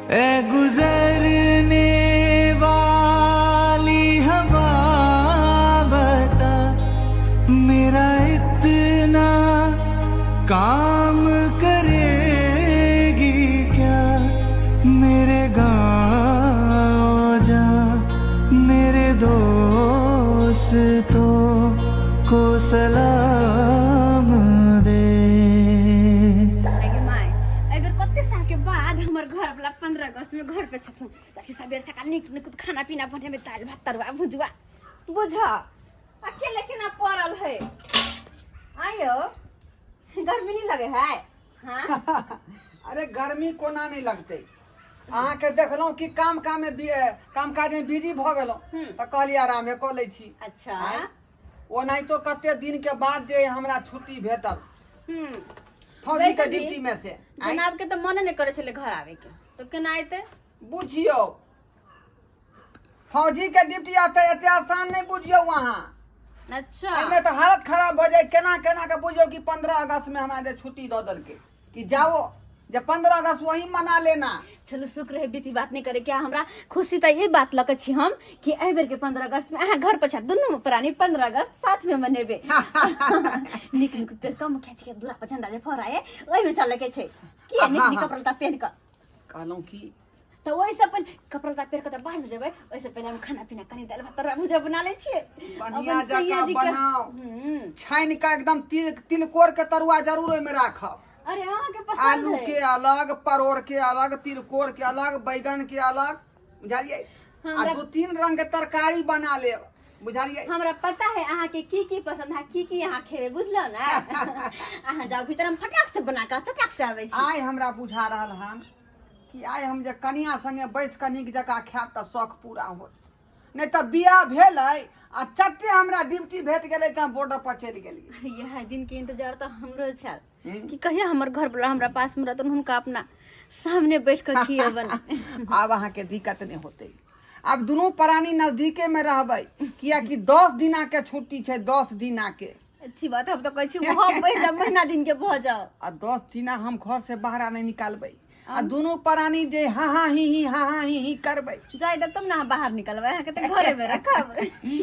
ए गुजरने वाली हवा बता, मेरा इतना काम करेगी क्या? मेरे गाँव जा, मेरे दोस्तों को सलाम दे। गे माय, एहि बेर कते साल के बाद हमर घर वाला 15 अगस्त में घर पे छथुन। तऽ सबेर सकाल नीक नीक खाना पीना बनेबै, दालि भात तरुआ भुजुआ। बुझ अकेले केना पड़ल है? आयो, गर्मी नहीं लगे है? हाँ। अरे, गर्मी कोना नहीं लगतै? अहाँके देखलहुँ कि काम काम में काम काज में बिजी भऽ गेलहुँ तऽ कहलियै आरामे कऽ लै छी। आँय? ओनाहितो कते दिन के बाद जे हमरा छुट्टी भेटल फौजी के वैसे भी ड्यूटी में से। आँय? जनाब के तऽ मने नहीं करे छलै घर आवे के, तो केना अयतै? बुझियौ, फौजी के ड्यूटी आते एते आसान नहीं बुझियौ अहाँ। एहिमे तऽ हालत खराब भऽ जाय। केना केना के बुझियौ कि 15 अगस्त में हमरा जे छुट्टी दऽ देलकै कि जाओ जे 15 अगस्त वही मना लेना। चलू, सुख रहे, बीती बात नहीं करे क्या। हमरा खुशी तऽ ई बात लऽ कऽ छी हम कि एहि बेर के 15 अगस्त में अहाँ घर पर छा, दुनू प्राणी 15 अगस्त साथ में मनेबे। नीक नीक पे कम मुखिया जी के दूरा पर झंडा जे फहराए, ओहिमे चले के छै कि नीक नीक कपड़ा लत्ता पहन कऽ। कहलहुँ कि तऽ ओहिसँ पहिले कपड़ा लत्ता पहिर कऽ तऽ बाहर जेबै, ओहिसँ पहिले हम खाना पीना कनि दालि भात तरुआ भुजिया बना लै छियै। बढ़िया अपन सैया जकाँ जी के- बनाउ। छानि कऽ एकदम तिल तिलकोर के तरुआ जरूर ओहिमे राखब। अरे, अहाँके पसंद आलू है। के अलग, परोड़ के अलग, तिलकोर के अलग, बैगन के अलग, बुझलियै? आ दू तीन रंग के तरकारी बना लेब, बुझलियै? हमरा पता है अहाँके की की पसंद है, की की अहाँ खेबै, बुझलौ ने? अहाँ जाउ भीतर, हम फटाक से बना कऽ चटाक से आबै छी। आइ हमरा बुझा रहल हन कि आइ हम जे कनिया संगे बैस कऽ नीक जकाँ खायब तऽ शौख पूरा होत। नहि तऽ बियाह भेलै आ चट्टे हमरा ड्यूटी भेट गेलै तऽ हम बॉर्डर पर चलि गेलियै। इएह दिन के इंतजार तऽ हमरो छल कि कहिया हमर घर वाला हमरा पास में रहतन, हुनका अपना सामने बैठ कऽ खियबन। आब अहाँके दिक्कत नहि होतै। आब दुनू प्राणी नजदीके में रहबै, कियाकि 10 दिना के छुट्टी छै, 10 दिना के। अच्छी बात, हम तऽ कहै छी हम बैठ जाउ, महीना दिन के भऽ जाउ। आ 10 दिना हम घर से बाहर नहि निकालबै आ दुनू प्राणी जे हा हा ही ही हा हा ही ही करबै। जाय देब तब ने अहाँ बाहर निकलबै, अहाँके तऽ घरे में रखब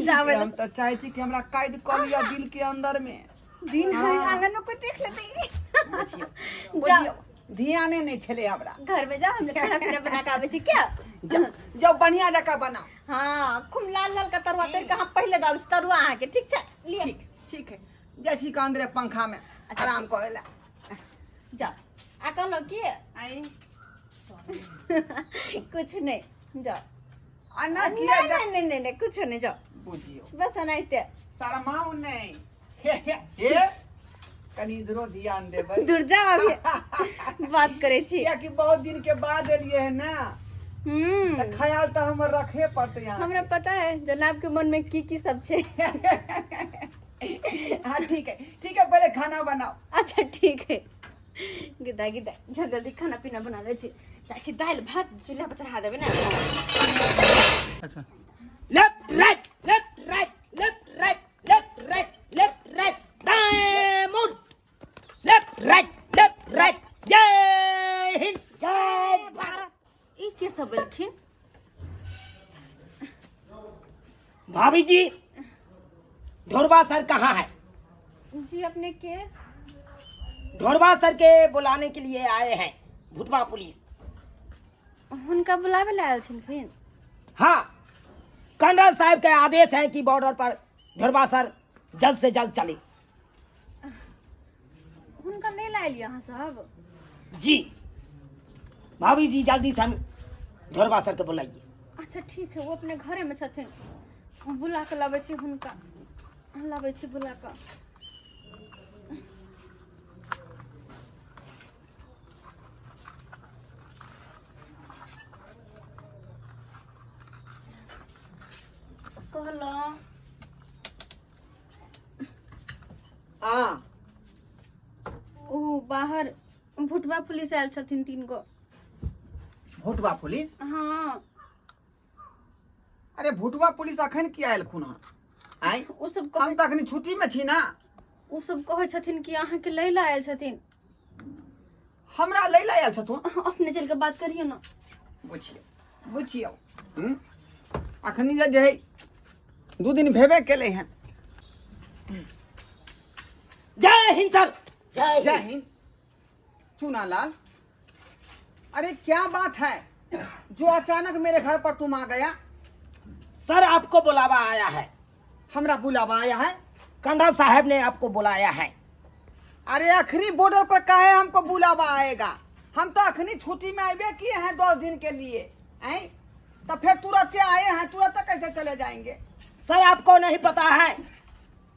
जाबै। हम तऽ चाहै छी कि हमरा कैद कऽ लिअ दिल के अंदर में। दिन है, आंगन में कोई देख लेतै। बुझियौ। जाउ। बुझियौ, ध्याने नहि छलै हमरा। घर में जाओ, हम खाना पीना बना के आबै छी क्या। जाउ जाउ, बढ़िया जकाँ बनाउ। हाँ, खूब लाल लाल का तरुआ तर के हम पहले दाब छी तरुआ अहाँके, ठीक छै? लिअ। ठीक ठीक है, जाइ छी के अंदरे पंखा में आराम करे ला। जाओ। आ कहलहुँ की आई कुछ नहीं, जाओ। आ ना किया? नहीं नहीं नहीं नहीं, कुछ नहीं, जाओ। बुझियौ। बस एनाहिते। शरमाउ नहि। हे हे हे, कनि इधरो ध्यान देबै। दूर जाओ, अभी बात करै छी। कियाकि बहुत दिन के बाद एलियै है ना, तऽ ख्याल तऽ हमर रखे पड़तै यहाँ। हमरा पता है जनाब के मन में की की सब छै। हाँ, ठीक है ठीक है, पहले खाना बनाओ। अच्छा, ठीक है। गिदा गिदा, जल्दी जल्दी खाना पीना बना लै छी। जाइ छी, दालि भात चूल्हा पर चढ़ा देबै ने। अच्छा। Left right left right left right left right left right दाएं मुड़ लेफ्ट राइट लेफ्ट राइट। जय हिंद, जय भारत। ई के सब एलखिन? भाभी जी, ढोरबा सर कहाँ है? जी, अपने के? ढोरबा सर के बुलाने के लिए आए हैं, भुटवा पुलिस। हुनका बुलावे लए आयल छलखिन? हाँ, कर्नल साहब के आदेश है कि बॉर्डर पर ढोरबा सर जल्द से जल्द चले। हुनका ले लायल अहाँ सब? जी भाभी जी, जल्दी से हम ढोरबा सर के बुलाइए। अच्छा, ठीक है, वो अपने घरे में छथिन, बुला के लाबै छी हुनका, लाबै छी बुला कऽ। कहलहुँ हाँ। ओ बाहर भुटवा पुलिस आयल छथिन, तीन गो। भुटवा पुलिस? हाँ। अरे, भुटवा पुलिस अखन किया आयल खुन हन आँय? ओ सब हम कहै तऽ अखन छुट्टी में छी ना। ओ सब कहै छथिन कि अहाँके लै लए आयल छथिन। हमरा लै लए आयल छथुन? अपने चल के बात करियौ ना। बुझियौ बुझियौ। अखनी जे है 2 दिन भेबे केलै हन। जय हिंद सर। जय जय हिंद। चुनालाल, अरे क्या बात है जो अचानक मेरे घर पर तुम आ गया? सर आपको बुलावा आया है। हमरा बुलावा आया है? कर्नल साहब ने आपको बुलाया है। अरे अखनी बॉर्डर पर काहे हमको बुलावा आएगा? हम तो अखनी छुट्टी में आए किए हैं 10 दिन के लिए, हैं? तो फिर तुरंत आए हैं, तुरंत कैसे चले जाएंगे? सर आपको नहीं पता है,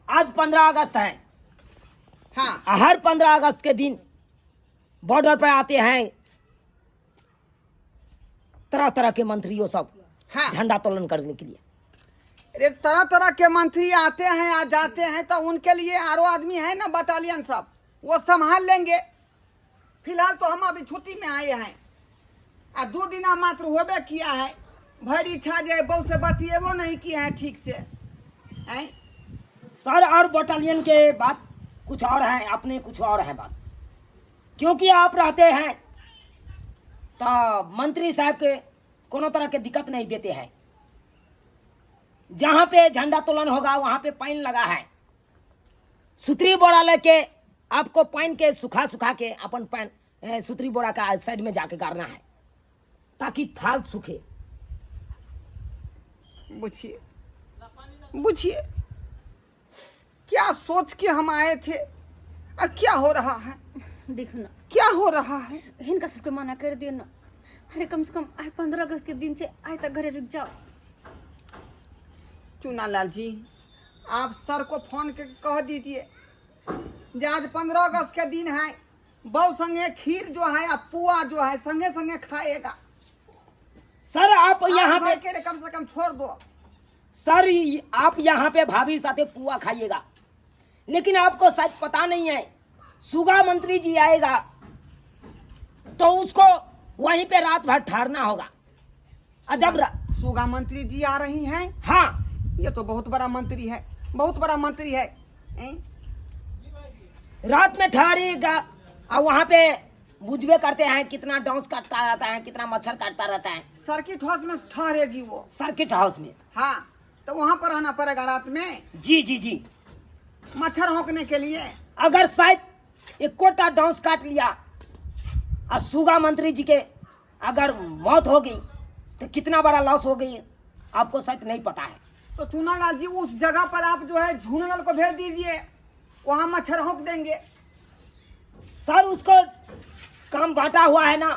आज 15 अगस्त है। हाँ। हर 15 अगस्त के दिन बॉर्डर पर आते हैं तरह तरह के मंत्रियों सब। हाँ। झंडा तोलन करने के लिए। अरे तरह तरह के मंत्री आते हैं आ जाते हैं, तो उनके लिए आरो आदमी है ना बटालियन सब, वो संभाल लेंगे। फिलहाल तो हम अभी छुट्टी में आए हैं आ 2 दिन मात्र होबे किया है। भरी इच्छा जे बहु से बतिएबो नहीं किए हैं ठीक से, हैं? सर और बटालियन के बात कुछ और है, अपने कुछ और है बात, क्योंकि आप रहते हैं तो मंत्री साहब के कोनो तरह के दिक्कत नहीं देते हैं। जहाँ पे झंडा तोलन होगा वहाँ पे पानी लगा है, सूत्री बोरा लेके आपको पानी के सुखा सुखा के अपन पानी सूत्री बोरा का साइड में जाके गाड़ना है ताकि थाल सूखे। बुझिए बुझिए क्या सोच के हम आए थे और क्या हो रहा है। देखो ना क्या हो रहा है। हिनका सबके मना कर दियो ना। अरे कम से कम आए 15 अगस्त के दिन से आए तक घरे रुक जाओ। चुनालाल जी आप सर को फोन के कह दीजिए जे आज 15 अगस्त के दिन है, बहु संगे खीर जो है आ पुआ जो है संगे संगे खाएगा। सर आप यहाँ पे के लिए कम से कम छोड़ दो। सर आप यहाँ पे भाभी साथे पुआ खाइएगा, लेकिन आपको शायद पता नहीं है सुगा मंत्री जी आएगा तो उसको वहीं पे रात भर ठहरना होगा। जब सुगा मंत्री जी आ रही हैं? हाँ। ये तो बहुत बड़ा मंत्री है, बहुत बड़ा मंत्री है। रात में ठहरेगा और वहाँ पे बुझबे करते हैं कितना डांस काटता रहता है, कितना मच्छर काटता रहता है। सर्किट हाउस में ठहरेगी वो। सर्किट हाउस में? हाँ, तो वहाँ पर रहना पड़ेगा रात में। जी जी जी। मच्छर होकने के लिए। अगर शायद एक कोटा डांस काट लिया और सुगा मंत्री जी के अगर मौत हो गई तो कितना बड़ा लॉस हो गई आपको शायद नहीं पता है। तो चुनालाल जी उस जगह पर आप जो है झूनलाल को भेज दीजिए, वहाँ मच्छर होक देंगे। सर उसको काम बांटा हुआ है ना,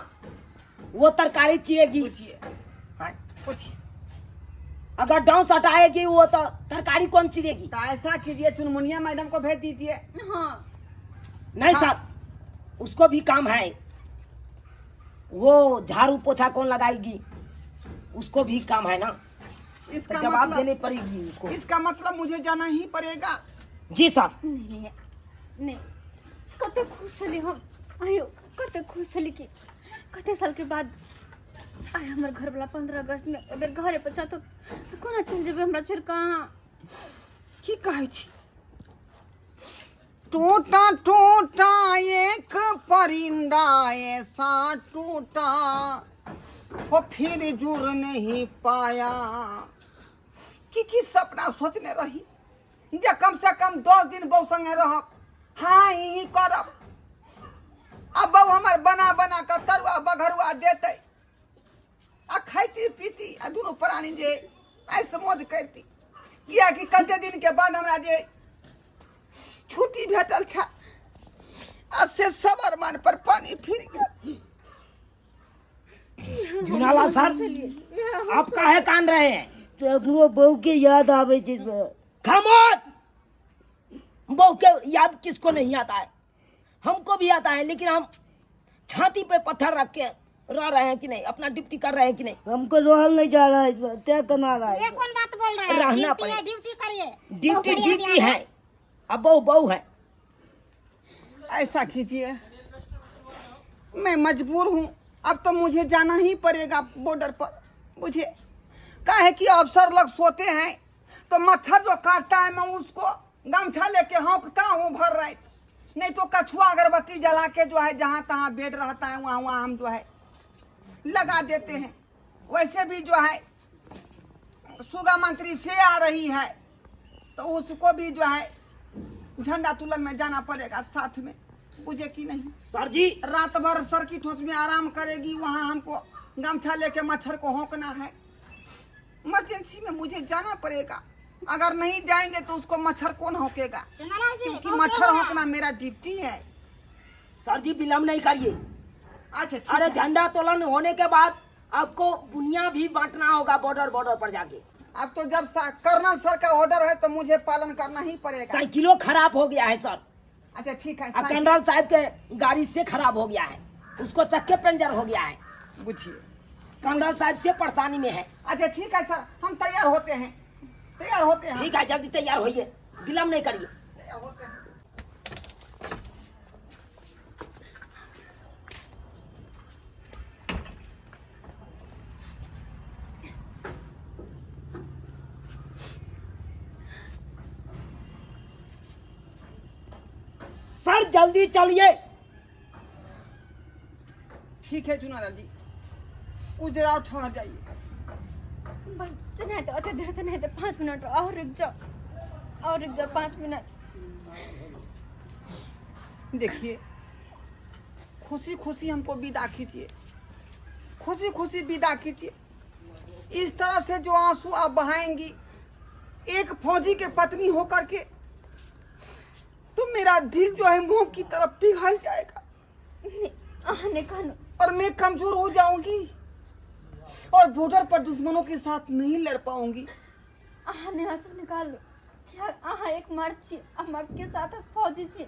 वो तरकारी चीरेगी। हाँ, पूछिए। अगर डांस हटाएगी वो तो तरकारी कौन चीरेगी? तो ऐसा कीजिए चुनमुनिया मैडम को भेज दीजिए। हाँ। नहीं हाँ। सर उसको भी काम है, वो झाड़ू पोछा कौन लगाएगी उसको भी काम है ना। इसका तो जवाब मतलब देने पड़ेगी उसको। इसका मतलब मुझे जाना ही पड़ेगा। जी सर। नहीं नहीं कते खुश छली हम, आयो कते खुश छली कि कते साल के बाद आय हमर घर वाला 15 अगस्त में अगर घरे पर छतो तो कोना चल जेबे हमरा छोड़ कहाँ। की कहै छी? टूटा टूटा एक परिंदा ऐसा टूटा वो फिर जुड़ नहीं पाया। की की सपना सोचने रही जे कम से कम 10 दिन बहु संगे रहब, हाँ ही करब। अब बहु हमर बना बना के तरुआ बघरुआ देते आ खैती पीती आ दुनू प्राणी जे ऐसे मौज करती। कियाकि कते दिन के बाद हमरा जे छुट्टी भेटल छा आ से सब अरमान पर पानी फिर गेल। झूनालाल सर आप काहे कान रहे हैं? तो अपनो बहू के याद आवे छे सर। खामोश! बहू के याद किसको नहीं आता है, हमको भी आता है, लेकिन हम छाती पे पत्थर रख के रह रहे हैं कि नहीं, अपना ड्यूटी कर रहे हैं कि नहीं। हमको रोहल नहीं जा रहा है सर, क्या कमा रहा है? ये कौन बात बोल रहा है? रहना ड्यूटी पड़ेगा। है, ड्यूटी करिए। ड्यूटी बहू ड्यूटी है, अब बहू बहू है। ऐसा कीजिए, मैं मजबूर हूँ, अब तो मुझे जाना ही पड़ेगा बॉर्डर पर। मुझे काहे कि अफसर लोग सोते हैं तो मच्छर जो काटता है मैं उसको गमछा लेके हौंकता हूँ भर रात, नहीं तो कछुआ अगरबत्ती जला के जो है जहाँ तहाँ बेड रहता है वहाँ वहाँ हम जो है लगा देते हैं। वैसे भी जो है सुगा मंत्री से आ रही है, तो उसको भी जो है झंडा तुलन में जाना पड़ेगा साथ में, बुझे कि नहीं? सर जी रात भर सर्किट हाउस में आराम करेगी, वहाँ हमको गमछा लेके मच्छर को होंकना है। इमरजेंसी में मुझे जाना पड़ेगा, अगर नहीं जाएंगे तो उसको मच्छर कौन होकेगा, क्योंकि मच्छर होंकना मेरा ड्यूटी है। सर जी विलम्ब नहीं करिए। अच्छा ठीक अरे है। झंडा तोलन होने के बाद आपको बुनिया भी बांटना होगा बॉर्डर बॉर्डर पर जाके। अब तो जब कर्नल सर का ऑर्डर है तो मुझे पालन करना ही पड़ेगा। साइकिलो खराब हो गया है सर। अच्छा ठीक है। और साइकिल- कर्नल साहब के गाड़ी से खराब हो गया है, उसको चक्के पंजर हो गया है। बुझिए कर्नल साहब से परेशानी में है। अच्छा ठीक है सर, हम तैयार होते हैं, तैयार होते हैं। ठीक है जल्दी तैयार होइए, विलम्ब नहीं करिए। तैयार होते हैं। सर जल्दी चलिए। ठीक है चुनालाल जी, कुछ देर और ठहर जाइए। बस नहीं तो अति देर से नहीं तो 5 मिनट और रुक जाओ, और रुक जाओ 5 मिनट। देखिए खुशी खुशी हमको विदा कीजिए, खुशी खुशी विदा कीजिए। इस तरह से जो आंसू आप बहाएंगी एक फौजी के पत्नी होकर के, तो मेरा दिल जो है मोम की तरफ पिघल जाएगा। अहाँ कहनु और मैं कमजोर हो जाऊंगी और बॉर्डर पर दुश्मनों के साथ नहीं लड़ पाऊंगी। अहाँ ने आंसू निकालू क्या? अहाँ एक मर्द छी आ मर्द के साथ फौजी छी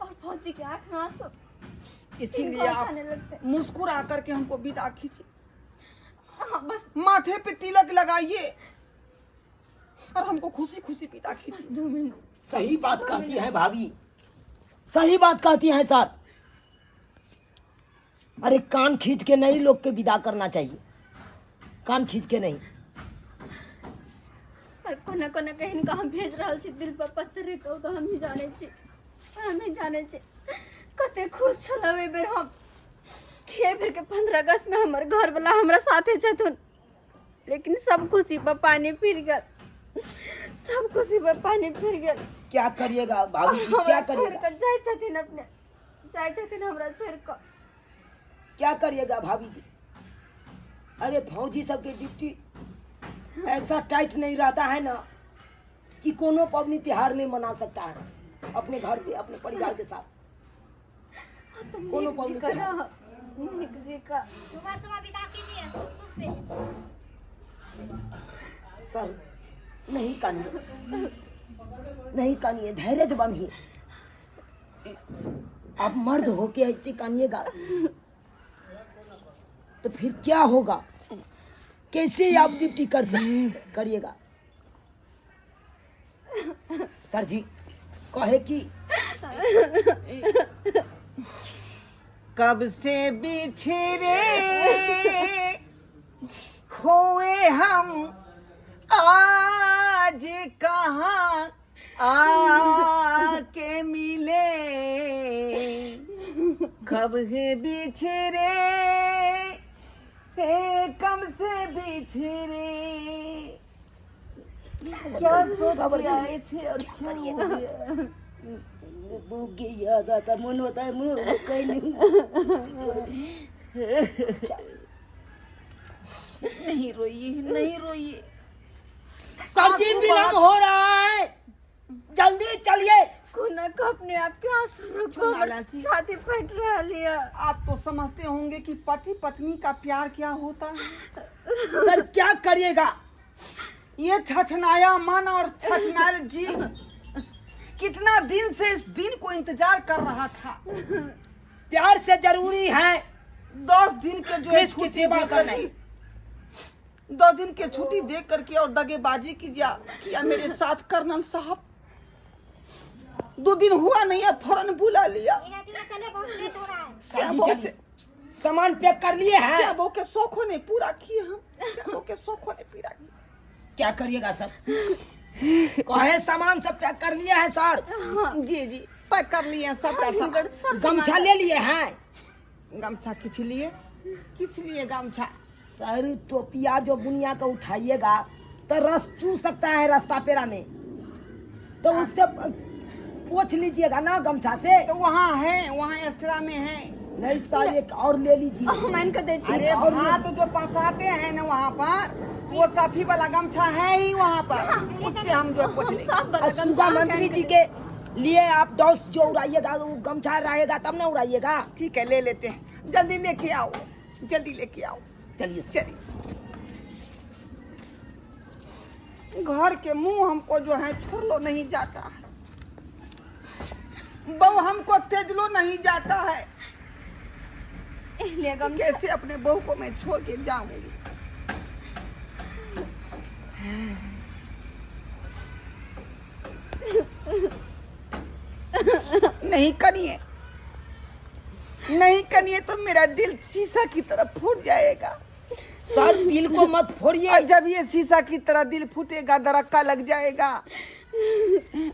और फौजी के आंख में आंसू इसीलिए इनको आप आने लगते। मुस्कुरा करके हमको विदा कीजिए। अहाँ बस माथे पे तिलक लगाइए और हमको खुशी खुशी विदा कीजिए। 2 मिनट। सही बात कहती है भाभी, सही बात कहती है सर। अरे कान खींच के नहीं लोग के विदा करना चाहिए, कान खींच के नहीं। पर कोना कोना के हिनका हम भेज रहल छी दिल पर पत्थर रखि कऽ, ओ तऽ हमही जानै छी, हमही जानै छी कते खुश छलहुँ एहि बेर हम कि एहि बेर के 15 अगस्त में हमर घरवला हमरा साथे छथुन, लेकिन सब खुशी पर पानी फिर गेल, सब खुशी पर पानी फिर गेल। क्या करिएगा भाभी जी, और क्या हमरा छोड़ि करिएगा? कऽ जाइ छथिन, अपने जाइ छथिन हमरा छोड़ि कऽ। क्या करिएगा भाभी जी? अरे फौजी सबके ड्यूटी ऐसा टाइट नहीं रहता है ना कि कोनो पबनी त्योहार नहीं मना सकता है अपने घर पे अपने परिवार के साथ। तो कोनो नीक जी पबनी का त्योहार। रह, नीक जी का। सुबह सुबह विदा कीजिए शुभ शुभ से। सर नहीं कानिए, नहीं कानिए, धैर्य बांधिए। आप मर्द होके ऐसे कानिएगा तो फिर क्या होगा? कैसे आप ड्यूटी कर करिएगा? सर जी कहे कि कब से बिछड़े हुए हम आज कहाँ आके मिले, कब से बिछड़े कब से बिछड़े, क्या सोच के आए थे और क्या हो गया? बहू के याद आता, मन होता है मन कहीं नहीं। नहीं रोइए, नहीं रोइए सर जी विलम्ब हो रहा है, जल्दी चलिए। कोना के अपने आप के आंसू रोको, चुनाला जी। छाती फट रहल है। आप तो समझते होंगे कि पति पत्नी का प्यार क्या होता है। सर क्या करिएगा? ये छछनाया मन और छछनायल जी कितना दिन से इस दिन को इंतजार कर रहा था। प्यार से जरूरी है 10 दिन के जो है देश की छुट्टी सेवा दे करना। करके, 10 दिन के छुट्टी दे करके और दगेबाजी किया मेरे साथ कर्नल साहब। 2 दिन हुआ नहीं है फौरन बुला लिया। चले, बहुत लेट हो रहा है। सर जी, श्यामो चलिए। से सामान पैक कर लिए हैं? श्यामो के शौकों ने पूरा किए, हम श्यामो के शौकों ने पूरा किया। क्या करिएगा सर? कहे सामान सब पैक कर लिए हैं सर? जी जी पैक कर लिए हैं सबका सामान। सब गमछा ले लिए हैं? गमछा खींच लिए, खींच लिए गमछा। सर टोपिया जो बुनिया का उठाइएगा तो रस चू सकता है रास्ता पेरा में, तो उससे पोछ लीजिएगा ना गमछा से। तो वहाँ है, वहाँ एक्स्ट्रा में है। नहीं सर, एक और ले लीजिए। हम आनि कऽ दै छी। अरे और भात जो पसाते हैं ना वहाँ पर, वो साफी वाला गमछा है ही वहाँ पर, उससे हम जो है पोछ हम लेंगे। सब वाला और गमछा सुगा अहाँके मंत्री आनि जी कऽ के लिए आप डॉस जो उड़ाइएगा वो गमछा रहेगा तब ना उड़ाइएगा। ठीक है, ले लेते हैं, जल्दी लेके आओ, जल्दी लेके आओ। चलिए सर। चलिए। घर के मुंह हमको जो है छोड़लो नहीं जाता है, बहू हमको तेजलो नहीं जाता है। दे। ले गमछा। कैसे अपने बहू को मैं छोड़ के जाऊंगी? नहीं करिए, नहीं करिए तो मेरा दिल शीशा की तरह फूट जाएगा। सर दिल को मत फोड़िए। और जब ये शीशा की तरह दिल फूटेगा, दरक्का लग जाएगा,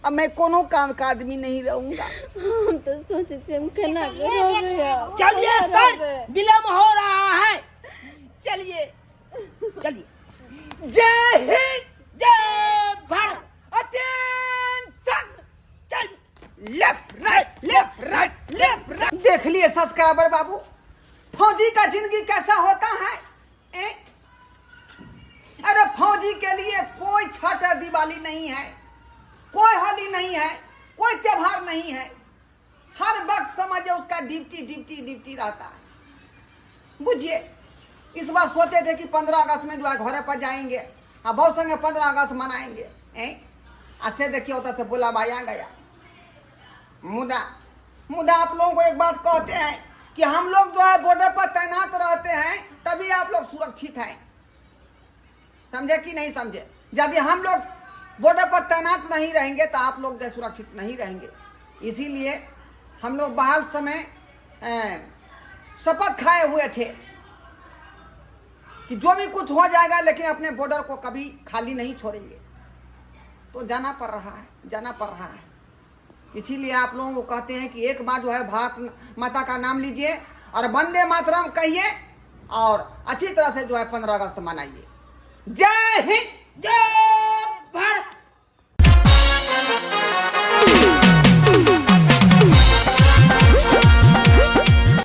अब मैं कोनो काम का आदमी नहीं रहूंगा। हम तो सोचे छियै हम केना रहबै आब। चलिए केना सर, रहबै? विलम्ब हो रहा है, चलिए चलिए। जय हिंद, जय भारत। अटेंशन, चल left right left right left right. देख लिए सब्सक्राइबर बाबू, फौजी का जिंदगी कैसा होता है, ए? अरे फौजी के लिए कोई छठ दिवाली नहीं है, कोई होली नहीं है, कोई त्योहार नहीं है। हर वक्त समझे उसका ड्यूटी ड्यूटी ड्यूटी रहता है। बुझिए, इस बार सोचे थे कि 15 अगस्त में जो है घरे पर जाएंगे आ बहुत संगे 15 अगस्त मनाएंगे, ऐसे देखिए होता से बोला भाई आ गया। मुदा मुदा आप लोगों को एक बात कहते हैं कि हम लोग जो है बॉर्डर पर तैनात रहते हैं तभी आप लोग सुरक्षित हैं, समझे कि नहीं समझे? यदि हम लोग बॉर्डर पर तैनात नहीं रहेंगे तो आप लोग जो सुरक्षित नहीं रहेंगे। इसीलिए हम लोग बहाल समय शपथ खाए हुए थे कि जो भी कुछ हो जाएगा लेकिन अपने बॉर्डर को कभी खाली नहीं छोड़ेंगे। तो जाना पड़ रहा है, जाना पड़ रहा है। इसीलिए आप लोगों को कहते हैं कि एक बार जो है भारत माता का नाम लीजिए और वंदे मातरम कहिए और अच्छी तरह से जो है 15 अगस्त मनाइए। जय हिंद, जय भारत।